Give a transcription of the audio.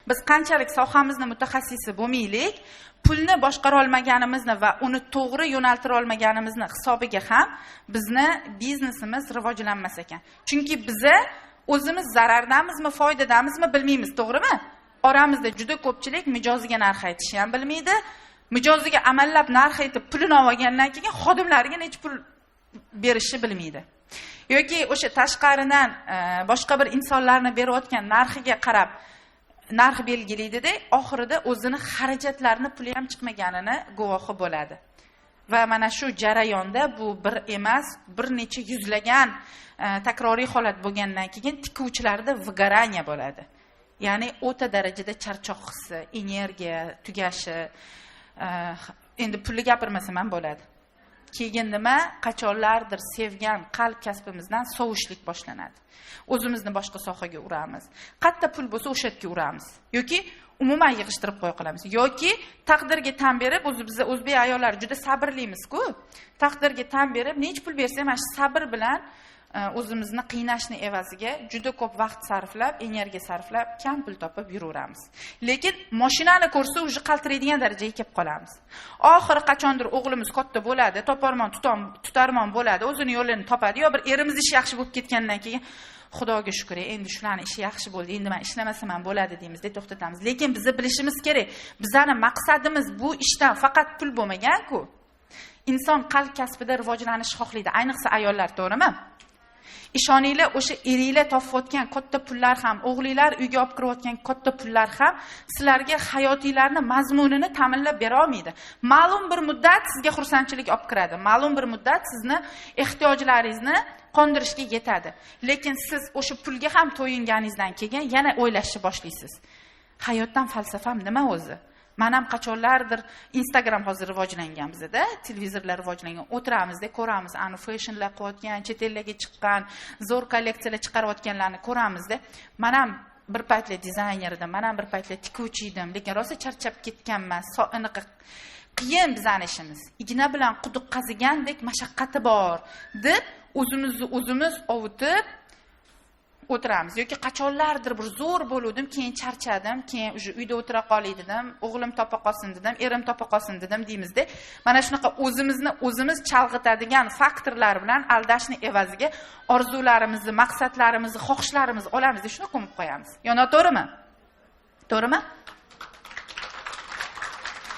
Biz qanchalik sohamizni mutaxassisi bo'lmaylik, pulni boshqara olmaganimizni va uni to'g'ri yo'naltira olmaganimizni hisobiga ham bizni biznesimiz rivojlanmas ekan. Chunki biza o'zimiz zarardamizmi, foydadamizmi bilmaymiz, to'g'rimi? Oramizda juda ko'pchilik mijoziga narx aytishni ham bilmaydi. Mijoziga amallab narx aytib pulini olgandan keyin xodimlariga necha pul berishni bilmaydi. Yoki o'sha tashqaridan boshqa bir insonlarni berayotgan narxiga qarab narx belgilaydida, oxirida o'zini xarajatlarini puli ham chiqmaganini guvohi bo'ladi. Va mana shu jarayonda bu bir emas, bir necha yuzlagan takroriy holat bo'lgandan keyin tikuvchilarda выгорание bo'ladi. Ya'ni o'ta darajada charchoq hissi, energiya tugashi, endi pulni gapirmasam ham bo'ladi. Keyin nima, qachonlardir sevgan qalb kasbimizdan sovishlik boshlanadi. O'zimizni boshqa sohaga uramiz. Qatta pul bo'lsa o'sha yerga uramiz. Yoki umuman yig'ishtirib qo'ya qolamiz. Yoki taqdirga tan berib, o'zi biz o'zbek ayollari juda sabrlimiz-ku. Taqdirga tan berib, necha pul bersa ham mana shu sabr bilan o'zimizni qiynashni evaziga juda ko'p vaqt sarflab, energiya sarflab, kam pul topib yuraveramiz. Lekin mashinani ko'rsa уже qaltiraydigan darajaga kelib qolamiz. Oxiri qachondir o'g'limiz katta bo'ladi, toparmon, tutarmon bo'ladi, o'zini yo'lini topadi, yo bir erimiz ishi yaxshi bo'lib ketgandan keyin Xudoga shukr, endi shularning ishi yaxshi bo'ldi, endi men ishlamasam ham bo'ladi deymiz, deb to'xtatamiz. Lekin biz bilishimiz kerak, bizning maqsadimiz bu ishdan faqat pul bo'lmagan-ku. Inson qalb kasbida rivojlanishni xohlaydi, ayniqsa ayollar, to'g'rimi? Ishoninglar, o'sha eringlar topayotgan katta pullar ham, o'g'linglar uyga olib kirayotgan katta pullar ham sizlarga hayotinglarni mazmunini ta'minlab bera olmaydi. Ma'lum bir muddat sizga xursandchilik olib kiradi, ma'lum bir muddat sizni ehtiyojlaringizni qondirishga yetadi. Lekin siz o'sha pulga ham to'yinganingizdan keyin yana o'ylashni boshlaysiz. Hayotdan falsafam nima o'zi? Men ham qachonlardir Instagram hozir rivojlangan bizda, televizorlar rivojlangan, o'tiramizda ko'ramiz, ani fashionlar qilayotgan, chet ellarga chiqqan, zo'r kolleksiyalar chiqarayotganlarni ko'ramizda. Men ham bir paytlar dizayner edim, men ham bir paytlar tikuvchi edim, lekin rosa charchab ketganman. Anaqa qiyin bizning ishimiz. Igna bilan quduq qazigandek mashaqqati bor deb o'zimizni o'zimiz ovutib o'tiramiz. Yoki qachonlardir bir zo'r bo'luvdim, keyin charchadim, keyin уже uyda o'tira qolay dedim, o'g'lim topa qolsin dedim, erim topa qolsin dedim deymizda. Mana shunaqa o'zimizni o'zimiz chalg'itadigan faktorlar bilan aldashni evaziga orzularimizni, maqsadlarimizni, xohishlarimizni olamizda, shuni ko'mib qo'yamiz. Yo noto'g'rimi? To'g'rimi?